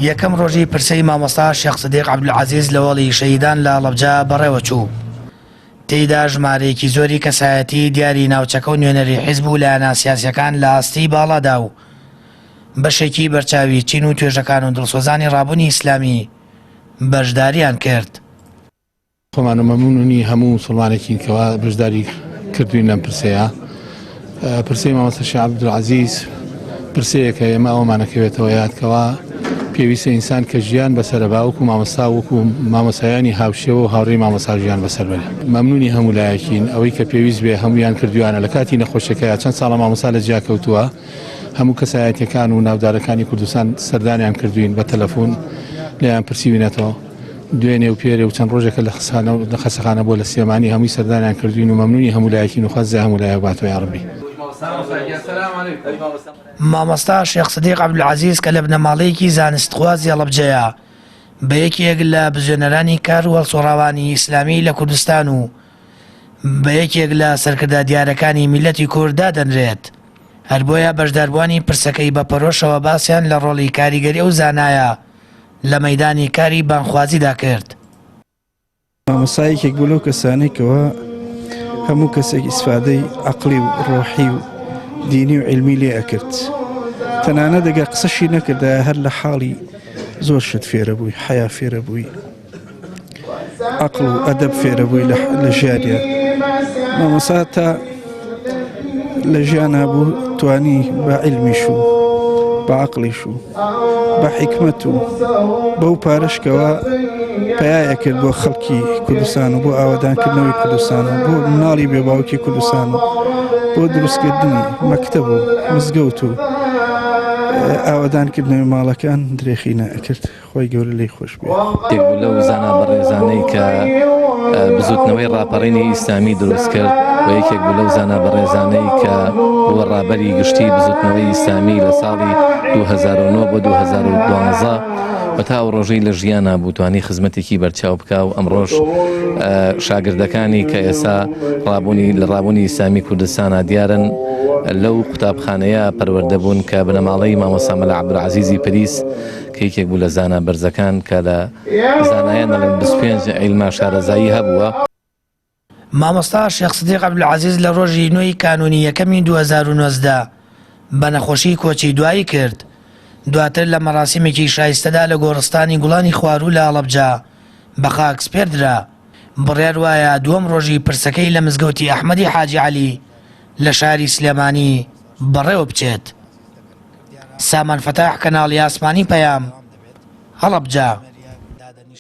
یەکەم ڕۆژی پرسەی مامۆستا شێخ سدیق عەبدولعەزیز لە هۆڵی شەهیدان لە هەڵەبجە بەڕێوەچوو. تێیدا ژمارەیەکی زۆری کەسایەتیی دیاری ناوچەکە و نوێنەری حیزب و لایەنە سیاسییەکان لە ئاستی باڵادا و بەشێکی بەرچاوی چین و توێژەکان و دڵسۆزانی ڕابوونی ئیسلامی بەشدارییان کرد. خۆمان و مەمنونی هەموو موسڵمانێکین کەوا بەشداری کردوین لەم پرسەیە. پرسەی مامۆستا شێخ عەبدولعەزیز پرسەیەکە ئێمە ئەوەمانەکەوێتەوە یاد کەوا پێویستە ئینسان کە ژیان بەسەرە با وەکو مامۆستا وەکو مامۆسایانی هاوشێوە و هاوڕێی مامۆستا ژیان بەسەر بەرێ. مەمنونی هەموو لایەکین ئەوەی کە پێویست بێ هەموویان کردویانە لە کاتی نەخۆشیەکەیا چەند ساڵە مامۆستا لە جیا کەوتووە هەموو کەسایەتیەکان و ناودارەکانی کوردستان سەردانیان کردوین بە تەلەفون لێیان پرسیوینەتەوە. دوێنێ و پێرێ و چەند ڕۆژێکە لە خسانە لە خەسەخانە بۆ لە سلێمانی هەمووی سەردانیان کردوین و مەمنونی هەموو لایەکین و خوا جزای هەموو لایەک باتەوە یاڕەبی. مامۆستا شێخ سدیق عەبدولعەزیز کە لە بنەماڵەیەکی زانستخوازی هەڵەبجەیە، بە یەکێک لە بزوێنەرانی کار و هەڵسوڕاوانی ئیسلامی لە کوردستان و بە یەکێک لە سەرکردە دیارەکانی میللەتی کورد دادەنرێت. هەر بۆیە بەشداربووانی پرسەکەی بە پەرۆشەوە باسیان لە ڕۆڵی کاریگەری ئەو زانایە لە مەیدانی کاری بانگخوازیدا کرد. مامۆستا یەکێک بوو لەو کەسانەی کەوا هەموو کەسێک ئیسفادەی عەقڵی و ڕۆحی و دینی و عیلمی لێ ئەکرد. تەنانەت ئەگەر قسەشی نەکردایە هەر لە حاڵی زۆر شت فێرە بووی، حەیا فێرە بووی. عەقڵ و ئەدەب فێرە بووی لە ژیانیا مامۆسا تا لە ژیانا بوو توانی بە عیلمیش و بە عەقڵیش و بە حیکمەت و بەو پارەشکەوە پەیایە کرد بۆ خەڵکی کوردستان و بۆ ئاوەدانکردنەوەی کوردستان و بۆ مناڵی بێباوکی کوردستان و بۆ دروستکردنی مەکتەب و مزگەوت و ئاوەدانکردنەوەی ماڵەکان درێخی نەئەکرد. خوای گەورە لێی خۆش بێ. یەکێک بوو لەو زانا بەڕێزانەی کە بزوتنەوەی ڕاپەڕینی ئیسلامی دروست کرد و یەکێک بوو لەو زانا بەڕێزانەی کە بووە ڕابەری گشتی بزوتنەوەی ئیسلامی لە ساڵی 2009 بۆ 2012 و تا ئەو ڕۆژەی لە ژیانا بوو توانی خزمەتێکی بەرچاو بکا و ئەمڕۆش شاگردەکانی کە ئێستا ڕابوونی لە ڕابوونی ئیسلامی کوردستانا دیارن لەو قوتابخانەیە پەروەردە بوون کە بنەماڵەی مامۆستا مەلا عەبدولعەزیزی پریس کە یەکێک بوو لە زانا بەرزەکان کە لە زانایان دەڵێن 25 عیلما شارەزایی هەبووە. مامۆستا شێخ سدیق عەبدولعەزیز لە ڕۆژی نۆ ی کانوونی یەکەمی 2019 بە نەخۆشی کۆچی دوایی کرد، دواتر لە مەراسیمێکی شایستەدا لە گۆڕستانی گوڵانی خواروو لە هەڵەبجە بە خاک سپێردرا. بڕیار وایە دووەم ڕۆژی پرسەکەی لە مزگەوتی ئەحمەدی حاجی عەلی لە شاری سلێمانی بەڕێوە بچێت. سامان فەتاح کەناڵی ئاسمانی پەیام، هەڵەبجە.